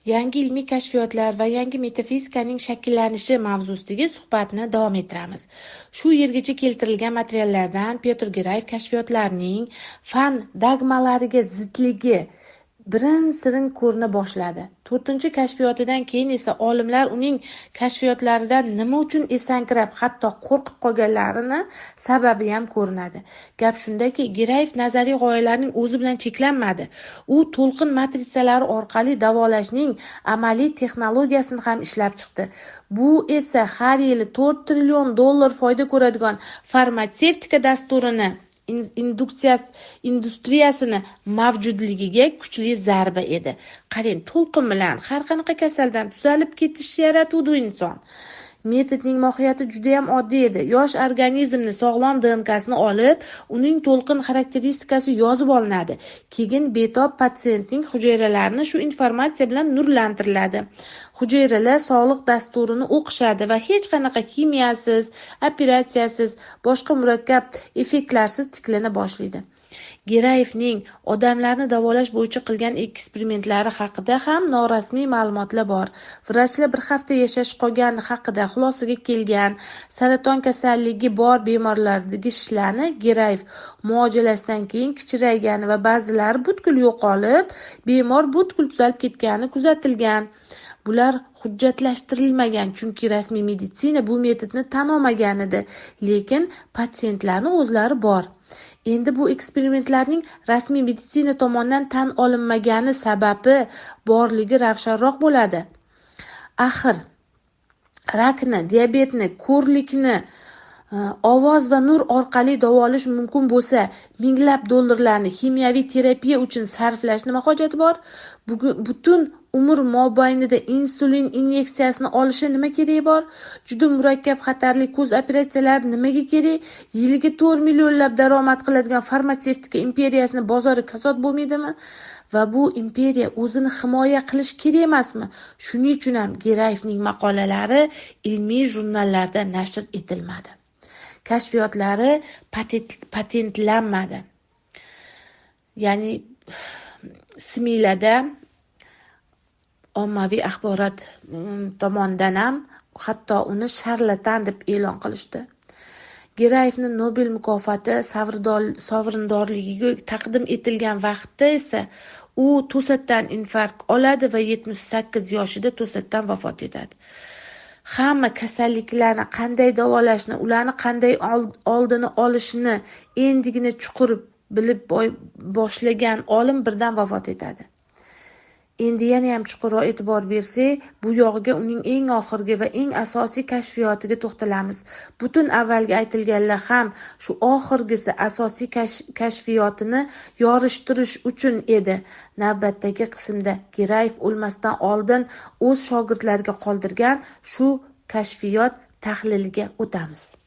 Yangi ilmiy kashfiyotlar va yangi metafizikaning shakllanishi mavzusidagi suhbatni davom ettiramiz. Shu yergacha keltirilgan materiallardan Pyotr Gerayev kashfiyotlarining fan dogmalariga zidligi birin-sirin ko'rina boshladi. 4-kashfiyotidan keyin esa olimlar uning kashfiyotlaridan nima uchun esankirab, hatto qo'rqib qolganlarini sababi ham ko'rinadi. Gap shundaki, Gerayev nazariy g'oyalarning o'zi bilan cheklanmadi. U to'lqin matritsalari orqali davolashning amaliy texnologiyasini ham ishlab chiqdi. Bu esa har yili 4 trillion dollar foyda ko'radigan farmatsevtika dasturini industriyasini mavjudligiga kuchli zarba edi. Qarang, to'lqin bilan har qanaqa kasaldan tuzalib ketish yaratuvdi inson. Metodning mohiyati juda ham oddiy edi. Yosh organizmni sog'lom DNKsini olib, uning to'lqin xarakteristikasi yozib olinadi. Keyin betob patsientning hujayralarini shu informatsiya bilan nurlantiriladi. Hujayralar sog'liq dasturini o'qishadi va hech qanaqa ximiyasiz, operatsiyasiz, boshqa murakkab effektlarsiz tiklana boshlaydi. Gerayevning odamlarni davolash bo'yicha qilgan eksperimentlari haqida ham norasmiy ma'lumotlar bor. Vrachlar bir hafta yashash qolgani haqida xulosaga kelgan saraton kasalligi bor bemorlardagi shishlarni Gerayev muolajalaridan keyin kichiraygani va ba'zilari butkul yo'qolib, bemor butkul tuzalib ketgani kuzatilgan. Bular hujjatlashtirilmagan, chunki rasmiy meditsina bu metodni tan olmagan edi, lekin patsientlarning o'zlari bor. Endi bu eksperimentlarning rasmiy meditsina tomonidan tan olinmagani sababi borligi ravshanroq bo'ladi. Axir rakni, diabetni, ko'rlikni ovoz va nur orqali davolash mumkin bo'lsa, minglab dollarlarni ximiyaviy terapiya uchun sarflash nima hojati bor? Bugun butun umr mobaynida insulin inyeksiyasini olishi nima keragi bor? Juda murakkab xatarli ko'z operatsiyalari nimaga kerak? Yiliga 4 millionlab daromad qiladigan farmatsevtika imperiyasini bozori kasod bo'lmaydimi? Va bu imperiya o'zini himoya qilish kerak emasmi? Shuning uchun ham Gerayevning maqolalari ilmiy jurnallarda nashr etilmadi. Kashfiyotlari patentlanmadi. Ya'ni SMIlarda ommaviy axborot tomonidan ham hatto uni sharlatan deb e'lon qilishdi. Gerayevni Nobel mukofoti sovrindorligiga taqdim etilgan vaqtda esa u to'satdan infarkt oladi va 78 yoshida to'satdan vafot etadi. Hamma kasalliklarni qanday davolashni, ularni qanday oldini olishni endigina chuqur bilib boshlagan olim birdan vafot etadi. Endi yana ham chuqurroq e'tibor bersak, bu yog'iga uning eng oxirgi va eng asosiy kashfiyotiga to'xtalamiz. Butun avvalgi aytilganlar ham shu oxirgisi asosiy kashfiyotini yorishtirish uchun edi. Navbatdagi qismda Gerayev o'lmasdan oldin o'z shogirdlariga qoldirgan shu kashfiyot tahliliga o'tamiz.